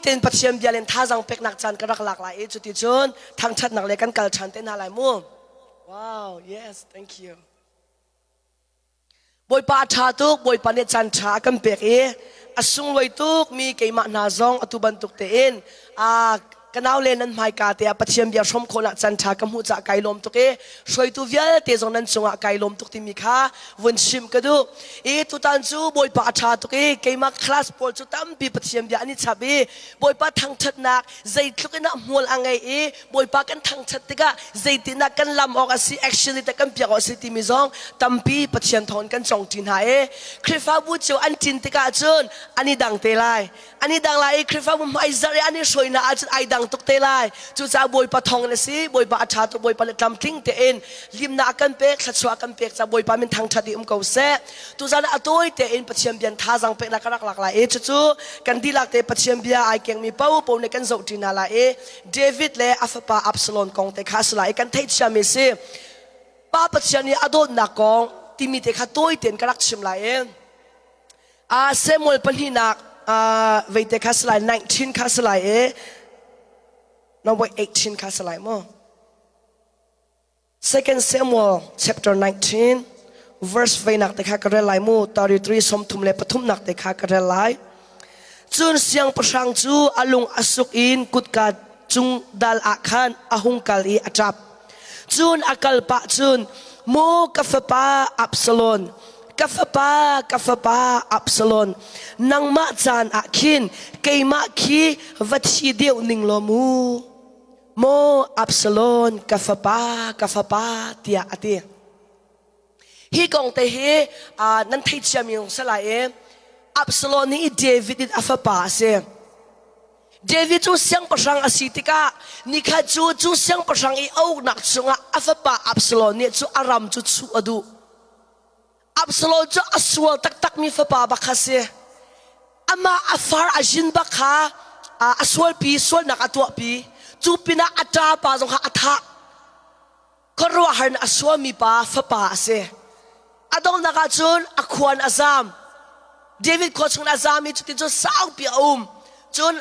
tein Pathian bia len thazaang peknak caan ka rak lak lai i cuti cun thangṭhatnak le kan kal ṭhan te hna lai mu. Wow, yes, thank you. Bawipa a ṭha tuk, Bawipa nih caan ṭha a kan pek i a sunglawi tuk mi keimah hna zong atu bantuk tein a ka naule nan hmaika te ah Pathian bia hrawm khawhnak caan ṭha ka hmuh caah kai lawm tuk i hruaitu vialte zong nan cungah kai lawm tuk timi kha vun chim ka duh. I tutan cu Bawipa a ṭha tuk i keimah class pawl cu tampi Pathian bia an i chap i Bawipa thangṭhatnak zeitluk in ah hmual a ngei i Bawipa kan thangṭhat tikah zeitinah kan lam awk a si, action nih tah kan piak awk a si timi zong tampi Pathian thawng in kan cawngṭi hna i Khrihfabu cio an ṭin tikah cun an i dang te lai. An i dang lai i Khrihfabu hmaizarh i an i hruai hna ahcun ai dang tuk te lai. Cucaah Bawipa thawng in a si, Bawipa a ṭha tuk, Bawipa nih tlamtling tein limnak a kan pek, thluachuah a kan pek caah Bawipa min thangṭhat i um ko seh. Tuzan ah a tawi tein Pathian bia thazaang peknak ka rak lak lai i cucu kan dihlak te Pathian bia ai kengmi paohpaoh nih kan zohṭi hna lai i David le a fapa Absalom kong te kha a si lai i kan theih si. Pa Pathian i a dawtnak kong timi te kha tawi tein ka rak chim lai i a Samuel pahnihnak veite kha si lai 19 kha si lai i no wait 18 kha si lai mu. Second Samuel chapter 19 verse veinak te kha ka rel lai mu 33 sawmthum le pathumnak te kha ka rel lai. Cun siangpahrang cu a lung a suk in kutka cung dal ah khan a hung kal i a ṭap. Cun a kal pah cun, Maw ka fapa Absalom, ka fapa, ka fapa Absalom, nangmah caan ah khin keimah khi va thi deuh ning law mu. Maw Absalom ka fapa ka fapa tiah a ti. Hi kong te hi nan thei ciami zong si lai i Absalom nih David in a fapa a si. David cu siangpahrang a si tikah nikhat cu cu siangpahrang i a uknak chungah a fapa Absalom nih cu a ram cu chuh a duh. Absalom cu a sual taktakmi fapa bak kha si. Amah a far a zin bak kha a sualpi, sualnak a tuahpi. Cu pinah a ṭapa zong kha a thah. Khuaruahhar in a sualmi pa fapa a si. A donghnak ah cun a khuan a zam. David khua chungin a zam i cutin cun saupi a um. Cun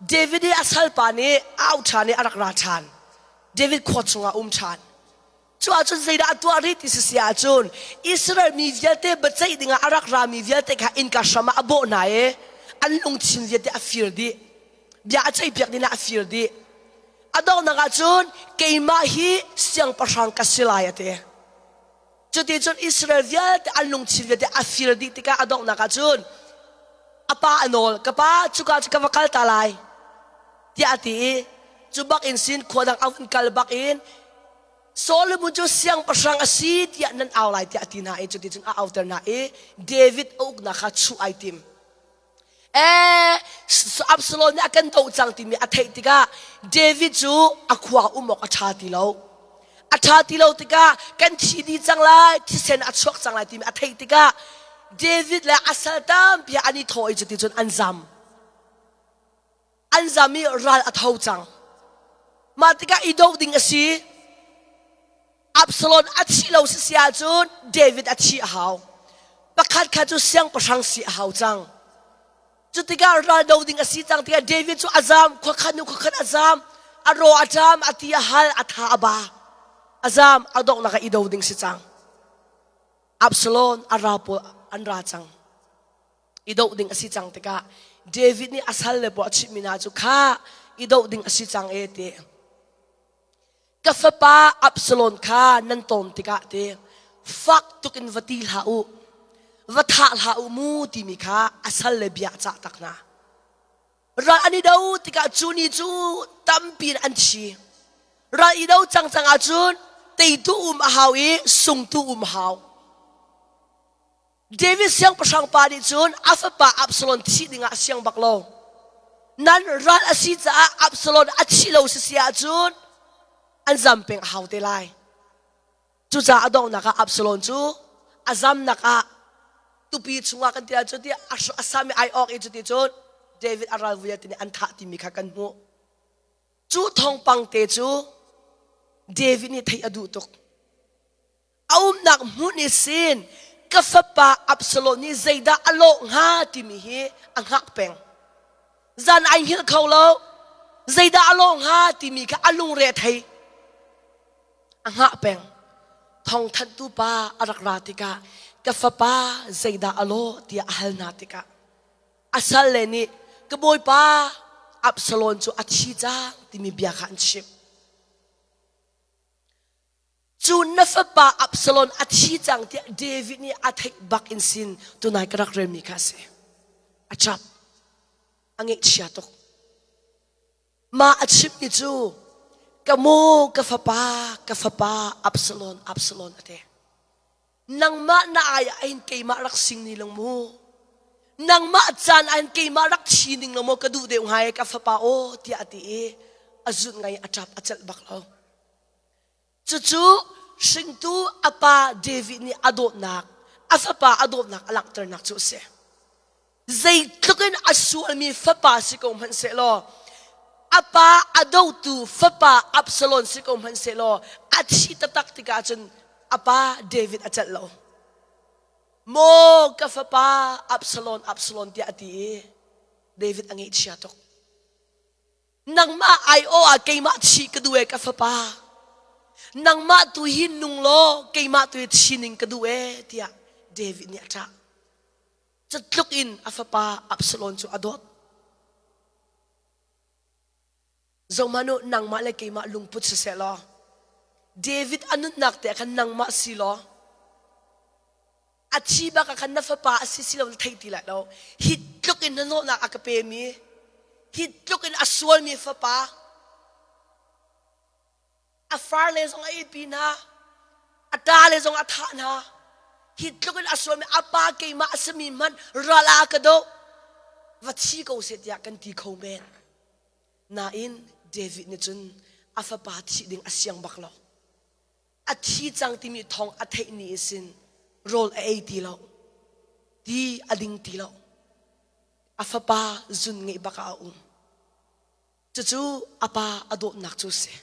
David i a salpa nih a auh ṭhan i a rak ra ṭhan. David khua chungah a um ṭhan. Cu ahcun zeidah a tuah rih ti si si ahcun Israel mi vialte biaceih dingah a rak rami vialte kha innka hram ah a bawh hna i an lungthin vialte a fir dih. Bia a ceihpiak ding ah a fir dih. A donghnak ahcun keimah hi siangpahrang ka si lai a ti. Cuti cun Israel vialte an lungthin vialte a fir dih tikah a donghnak ahcun a pa a nawl, ka pa cuka cu ka va kal ta lai tiah a ti i cu bak in sin khua dang a vun kal bak in Solomon cu siangpahrang a si tiah nan au lai tiah a ti hna i cuticun a auter hna i David a uknak kha chuh ai tim. Ee, Absalom nih a kan doh cang timi a theih tikah David cu a khua um awk a ṭha ti lo. A ṭha ti lo tikah kan thi dih cang lai, thisen a chuak cang lai timi a theih tikah David le a sal tampi an i thawh i cuticun an zam. An zam i ral a tho cang. Mah tikah i doh ding a si. Absalom a thih lo si ahcun David a thih a hau. Pakhat kha cu siangpahrang si a hau cang. Cu tikah ral do ding a si cang tikah David cu a zam, khuakhat nu khuakhat a zam, a ro a ṭam, a ti a hal, a tha a ba. A zam, a donghnak ah i do ding si cang. Absalom a ra pawl an ra cang. I doh ding a si cang tikah David nih a sal le pawl a chimhmi hna cu kha i doh ding a si cang e ti. Ka fapa Absalom kha nan tawm tikah te fak tuk in va ti hlah u, va thah hlah u mu timi kha a sal le bia a cah tak hna. Ral an i do tikah cu ni cu tampi in an thi. Ral i do cangcang ahcun teitu um a hau i sungtu um a hau. David siangpahrang pa nih cun a fapa Absalom thih dingah a siang bak lo. Nan ral a si caah Absalom a thih lo si si ahcun an zam peng a hau te lai. Cucaah a donghnak ah Absalom cu a zamnak ah tupi chungah kan ti ahcun ti a sam i ai awk i cuti cun David a ral vialte nih an thah timi kha kan hmuh. Cu thawngpang te cu David nih theih a duh tuk. A umnak hmun i sin ka fapa Absalom nih zeidah a lawh hnga timi hi a hngak peng. Zan ai hngilh kho lo. Zeidah a lawh hnga timi kha a lungre a thei. A hngah peng. Thawngthanhtu pa a rak ra tikah ka fapa zeidah a lawh tiah a hal hna tikah a salle nih ka bawipa Absalom cu a thi cang timi bia kha an chimh. Cu na fapa Absalom a thi cang tiah David nih a theih bak in sin tunai ka rak relmi kha a si. A ṭap. A ngaihchia tuk. Mah a chimmi cu ka maw ka fapa ka fapa Absalom Absalom a ti. Nangmah na ai ah hin keimah rak sing ni lang mu. Nangmah caan ah hin keimah rak thi ning law maw ka duh deuh hnga e ka fapa aw tiah a ti i a zunh ngai a ṭap a celh bak lo. Cucu hringtu a pa David nih a dawtnak, a fapa a dawtnak a langhternak cu a si. Zeitluk in a sualmi fapa si ko hmanh sehlaw, a pa a dotu fapa Absalom si ko hmanh sehlaw, a thi taktak tikah cun a pa David a celh lo. Maw ka fapa Absalom, Absalom tiah a ti i David a ngaihchia tuk. Nangmah aiawh ah keimah thi ka duh e ka fapa. Nangmah tu hi nung law keimah tu hi thi ning ka duh e tiah David nih a ṭah. Cutluk in a fapa Absalom cu a dawt. Zohhmanh u, nangmah le keimah lungput siseh law, David a nunnak te ah khan nangmah si law, a thi bak ah khan na fapa a si si lo na thei ti lai lo. Hi tluk in hnahnawhnak a ka pemi, hi tluk in a sualmi fapa, A farle zong a ihpi hna. A ṭale zong a thah hna. Hi tluk in a sualmi a pa keimah a simi hmanh ral ah a ka doh. Va thi ko seh tiah kan ti kho men. Nain David nih cun a fapa thih ding a siang bak lo. A thi cang timi thawng a theih ni sin rawl a ei ti lo. Ti a ding ti lo. A fapa zun ngeih bak ah a um. Cucu a pa a dawtnak cu a si.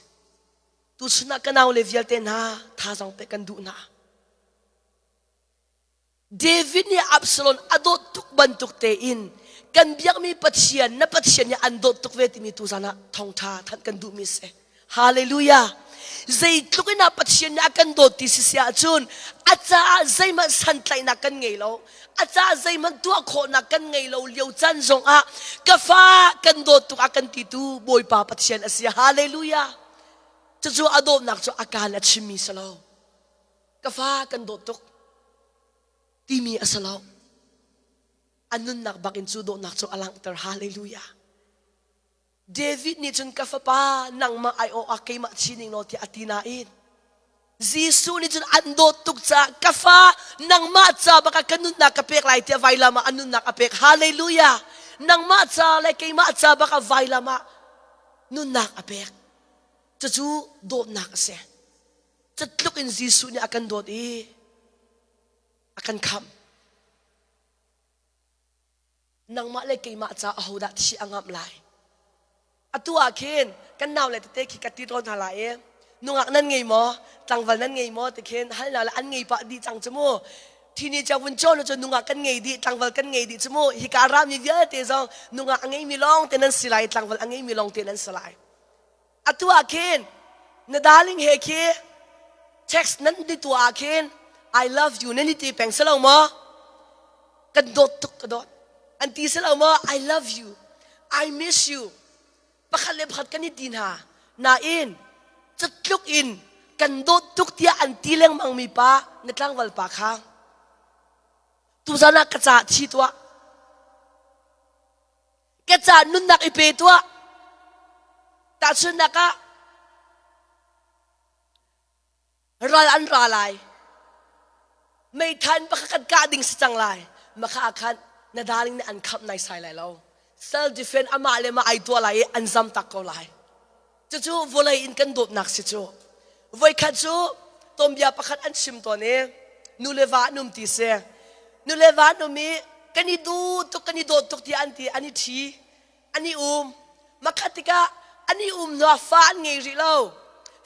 Tuchun ah ka naule vialte hna thazaang pek kan duh hna. David nih Absalom a dawt tuk bantuk tein kan biakmi Pathian na Pathian nih an dawt tuk ve timi tuzan ah thawngtha thanh kan duhmi si. Hallelujah. Zeitluk in ah Pathian nih a kan dawt ti si si ahcun a caah zeihmanh santlaihnak kan ngei lo. A caah zeihmanh tuah khawhnak kan ngei lo lio caan zongah ka fa kan dawt tuk a kan titu Bawipa Pathian a si. Hallelujah. Cucu a dawtnak cu a kaan a chimmi si lo. Ka fa kan dawt tuk timi a si lo. A nunnak bak in cu dawtnak cu a langhter. Hallelujah. David nih cun ka fapa nangmah aiawh ah keimah thi ning law tiah a ti nain Jesuh nih cun an dawt tuk caah ka fa nangmah ca bak ah ka nunnak ka pek lai tiah vailam ah a nunnak a pek. Hallelujah! Nangmah ca le keimah ca bak ah vailam ah nunnak a pek. Cucu dawtnak a si. Cutluk in Jesuh nih a kan dawt i a kan khamh. Nangmah le keimah ca ahodah thih a ngamh lai? Atu ah khin kan nau le tete khi ka ti tawn hna lai i nungak nan ngei maw tlangval nan ngei maw ti khin hal hna le an ngei pah dih cang cu mu thini cia vun cawn cu nungak kan ngei dih tlangval kan ngei dih cu mu hika rami vialte zong nungak a ngeimi lawng te nan si lai tlangval a ngeimi lawng te nan si lai Atu ah khin na darling he khi text nan ti tu ah khin I love you nan i ti peng si lo maw? Kan dawt tuk ka dawt. An ti si lo maw? I love you. I miss you. Pakhat le pakhat kan i ti hna. Nain catluk in kan dawt tuk tiah an ti lengmang mi pa na tlangval pa kha tuzan ah ka ca thi tuah Ka ca nunnak i pe tuah. Tahchunhnak ah, ral an ra lai. Meithan pakhat kan kah ding si cang lai. Makha ah khan na darling nih an khamh nai sai lai lo. Self defense amah le mah ai tuah lai i an zam tak ko lai. Cucu vawlei in kan dawtnak si cu. Voikhat cu tombia pakhat an chim tawn i nu le va an um ti si. Nu le va an um i kan i duh tuk kan i dawt tuk tiah an ti an i ṭhi an i um. Makhat tikah an i um hnuah fa an ngei rih lo.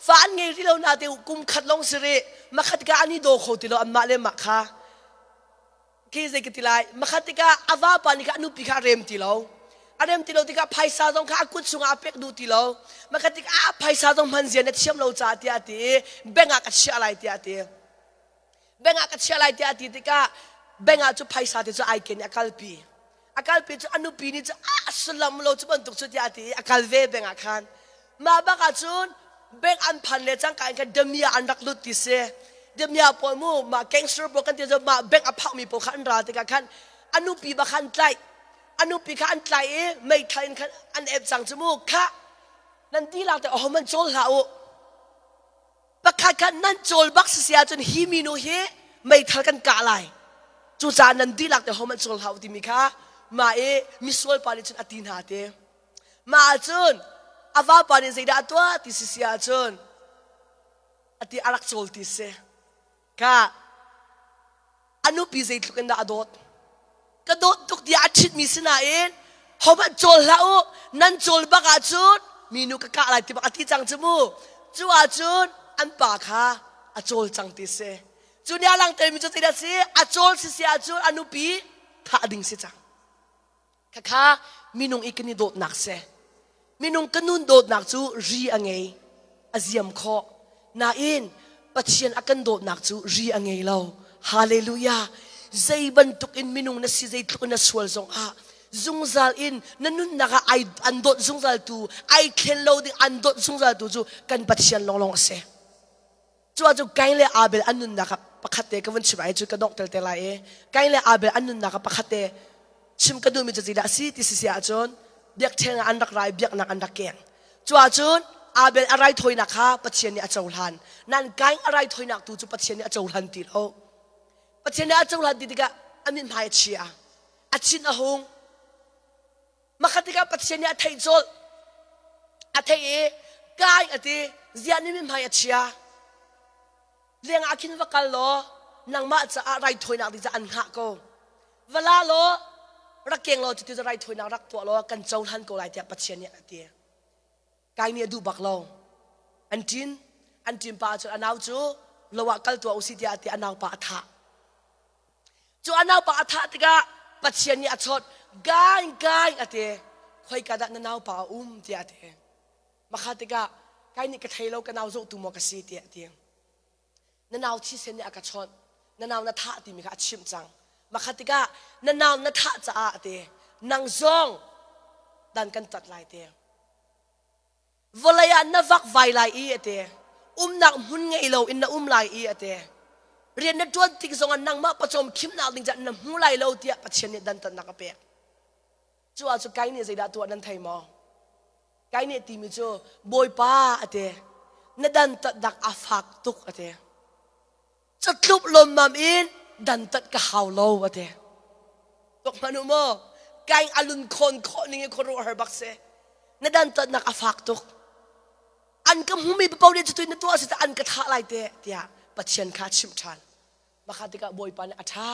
Fa an ngei rih lo nate kum khat lawng si rih. Makhat tikah an i daw kho ti lo anmah le mah kha. Khi zei ka ti lai makhat tikah a vapa nih kha a nupi kha a rem ti lo. A rem ti lo tikah phaisa zong kha a kut chungah a pek duh ti lo. Makhat tikah ah phaisa zong hman zia na thiam lo caah tiah a ti i bank ah ka chiah lai tiah a ti. Bank ah ka chiah lai tiah a ti tikah bank ah cu phaisa te cu ai ken i a kalpi. A kalpi cu a nupi nih cu ah sullam lo cu bantuk cu tiah a ti i a kal ve bank ah khan. Mah bak ah cun bank an phan le cangka in khan damiah an rak lut ti si. Damiah pawl mu mah gangster pawl kan ti cu mah bank a phakmi pawl kha an ra tikah khan a nupi bak kha an tlaih. A nupi kha an tlaih i meithal in khan an ep cang cu mu khah nan dihlak te ahohmanh cawl hlah u. Pakhat kha nan cawl bak si si ahcun hi minu hi meithal kan kah lai. Cucaah nan dihlak te ahohmanh cawl hlah u timi kha mah i misual pa nih cun a ti hna te. Mah ahcun a vapa nih zeidah a tuah ti si si ahcun a ti a rak cawl ti si. Ka a nupi zeitluk in dah a dawt. Ka dawt tuk tiah a ṭhitmi si nain hohmanh cawl hlah u nan cawl bak ahcun minu ka kah lai ti bak a ti cang cu mu. Cu ahcun an pa kha a cawl cang ti si. Cu nih a langhtermi cu zeidah a si? A cawl si si ahcun a nupi thah ding si cang. Khakha minung i kan i dawtnak si. Minung kan nun dawtnak cu ri a ngei, a ziam khawh. Nain Pathian a kan dawtnak cu ri a ngei lo. Hallelujah. Zei bantuk in minung na si, zeitluk in na sual zong ah zungzal in na nunnak ah ai an dawt zungzal tu, ai thlen lo ding an dawt zungzal tu cu kan Pathian lawnglawng a si. Cu ahcun Kain le Abel an nunnak ah pakhat te ka vun chim ai cu ka donghter te lai i Kain le Abel an nunnak ah pakhat te chim ka duhmi cu zeidah a si ti si si ahcun biakṭheng ah an rak ra i biaknak an rak keng. Cu ahcun Abel a raithawinak kha Pathian nih a cohlan. Nain Kain a raithawinak tu cu Pathian nih a cohlan ti lo. Pathian nih a cohlan ti tikah a mithmai a chia. A thin a hung. Makhat tikah Pathian nih a theih colh. A theih i kai a ti, ziah nih mithmai a chia. Leng ah khin va kal law nangmah caah raithawinak ding caah an hngah ko. Va la law rak keng law cuti cu raithawinak rak tuah law kan cohlan ko lai tiah Pathian nih a ti. Kai nih a duh bak lo. An ṭin, an ṭin pa ahcun a nau cu lo ah kal tuah usih tiah a ti, a naupa a thah. Cu a naupa a thah tikah Pathian nih a chawt, gaing gaing a ti. Khoika dah na naupa a um tiah a ti. Makha tikah kai nih ka thei lo ka nau zohtu maw ka si tiah a ti. Na nau thisen nih a ka chawnh. Na nau na thah timi kha a chimh cang. Makha tikah na nau na thah caah a ti. Nang zong dan kan tat lai ti. Vawlei ah na vakvai lai i a ti. Umnak hmun ngei lo in na um lai i a ti. Rian na ṭuan tik zongah nangmah pawcawm khimnak ding caah na hmu lai lo tiah Pathian nih dantatnak a pek. Cu ah cu Kain nih zeidah tuah nan thei maw? Kain nih timi cu Bawipa a ti. Na dantatnak a fak tuk a ti. Catluk lawmmam in dantat ka hau lo a ti. Tuak hmanh u maw? Kain a lun khawn khawh ning i khuaruahhar bak si. Na dantatnak a fak tuk. An ka hmumi paoh nih cutu na tuah si an ka thah lai te tiah Pathian kha a chimh ṭhan. Maka tikah Bawipa nih a ṭha.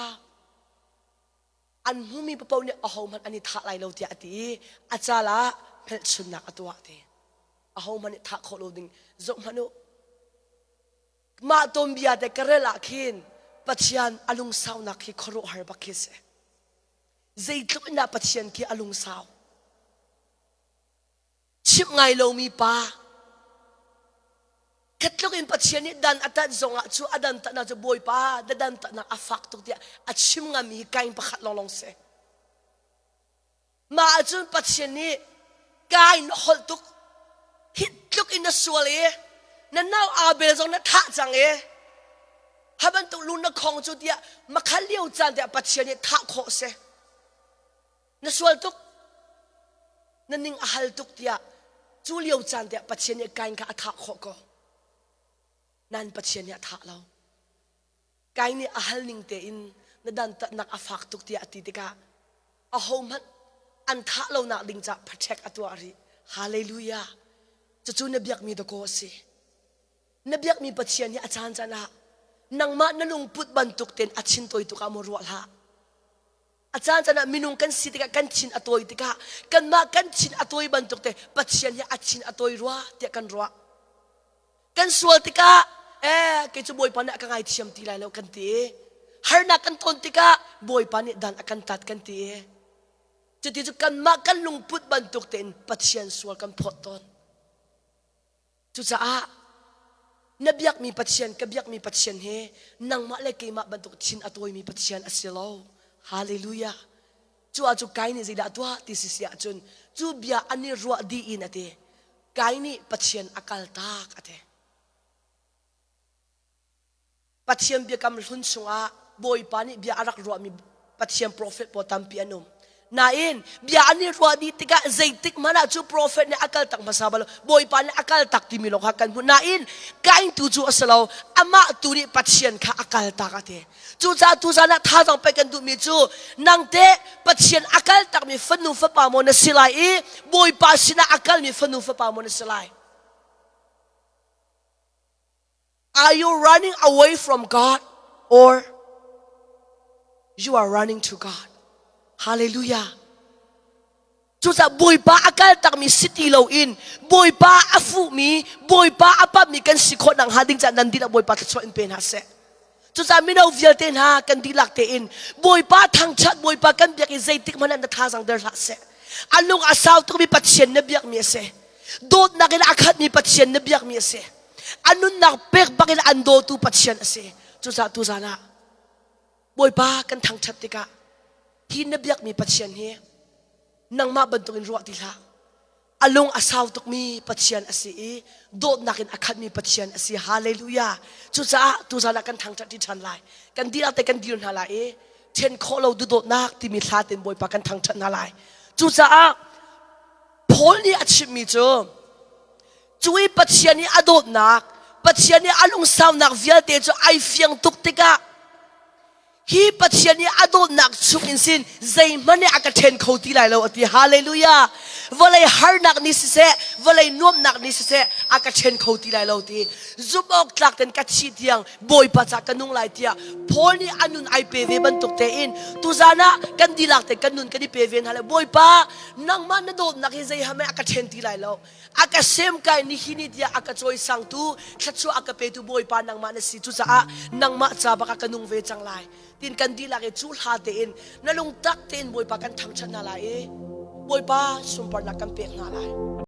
An hmumi paoh nih ahohmanh an i thah lai lo tiah a ti i a cal ah hmelchunnak a tuah ti. Ahohmanh nih thah khawh lo ding zoh hmanh u. Mah tuanbia te ka rel ah khin Pathian a lungsaunak hi khuaruahhar bak khi si. Zeitluk in dah Pathian khi a lungsau. Chimh ngai lomi pa Khatluk in Pathian nih dan a tat zongah cu a dan tatnak cu Bawipa na dan tatnak a fak tuk tiah a chim ngami hi kain pakhat lawnglawng si. Mah ahcun Pathian nih Kain na holh tuk hi tluk in na sual i na nau Abel zong na thah cang i ha bantuk lu na khong cu tiah makhal lio caan tiah Pathian nih thah khawh si. Na sual tuk na ning a hal tuk tiah cu lio caan tiah Pathian nih Kain kha a thah khawh ko. Nain Pathian nih a thah lo. Kain nih a hal ning tein na dantatnak a fak tuk tiah a ti tikah ahohmanh an thah lonak ding caah protect a tuah rih. Hallelujah. Cucu na biakmi dakaw a si. Na biakmi Pathian hi a caan caan ah nangmah na lungput bantuk tein a thin tawi tuk ah maw ruah hlah. A caan caan ah minung kan si tikah kan thin a tawi tikah kanmah kan thin a tawi bantuk te Pathian hi a thin a tawi rua tiah kan ruah. Kan sual tikah eh kei cu Bawipa nih a ka ngaithiam ti lai lo kan ti i harnak kan ton tikah Bawipa nih dan a kan tat kan ti i. Cuti cu kanmah kan lungput bantuk tein Pathian sual kan phawt tawn. Cucaah na biakmi Pathian, ka biakmi Pathian he nangmah le keimah bantuk thin a tawimi Pathian a si lo. Hallelujah. Cu ah cu Kai nih zeidah a tuah ti si si ahcun cu bia an i ruah dih in a ti. Kai nih Pathian a kaltak a ti. Pathian biakam hlun chungah Bawipa nih bia a rak ruahmi Pathian profet pawl tampi an um. Nain bia an i ruah dih tikah zeitik hmanh ah cu profet nih a kal tak hmasa bal Bawipa nih a kal tak timi lawng kha kan hmuh. Nain Kain tu cu a si lo. Amah tu nih Pathian kha a kal tak a ti. Cucaah tuzan ah thazaang pek kan duhmi cu nang teh Pathian a kal takmi fanu fapa maw na si lai i Bawipa sinah a kalmi fanu fapa maw na si lai? Are you running away from God or you are running to God? Hallelujah. Cucaah Bawipa a kal takmi si ti loin Bawipa a fuhmi, Bawipa a pammi kan si khawh nakhnga ding caah nan dihlak Bawipa thluachuah in pe hna seh. Cucaah mino vialte hna kan dihlak tein Bawipa thangṭhat, Bawipa kan biak i zeitik hmanh ah na thazaang der hlah seh. A lung a sau tukmi Pathian na biakmi a si. Dawtnak in a khatmi Pathian na biakmi a si. A nunnak pek bakin an dawtu Pathian a si. Cucaah tuzan ah Bawipa kan thangṭhat tikah hi na biakmi Pathian hi nangmah bantukin ruah ti hlah. A lung a sau tukmi Pathian a si i dawtnak in a khatmi Pathian a si. Hallelujah. Cucaah tuzan ah kan thangṭhat ṭi ṭhan lai. Kan dihlak te kan dir hna lai i ṭhen khawh lo duhdawtnak timi hla tein Bawipa kan thangṭhat hna lai. Cucaah Paul nih a chimmi cu Cu i Pathian i a dawtnak, Pathian i a lungsaunak vialte cu ai fiang tuk tikah hi Pathian i a dawtnak chung in sin zeihmanh nih a ka ṭhen kho ti lai lo a ti. Hallelujah! Vawlei harnak nih siseh, vawlei nuamhnak nih siseh a ka ṭhen kho ti lai lo ti. Zumh awk tlak ten ka thih tiang Bawipa ca ka nung lai tiah Paul nih a nun ai pe ve bantuk tein tuzan ah kan dihlak te kan nun kan i pe ve hna le Bawipa nangmah na dawtnak hi zei ham a ka ṭhen ti lai lo. A ka semkai nihin ni tiah a ka cawisangtu thluachuah a ka petu Bawipa nangmah na si cucaah nangmah ca bak ah ka nung ve cang lai tin kan dihlak i cu hla tein na lungtak tein Bawipa kan thangṭhat hna lai i Bawipa sunparnak kan pek hna lai.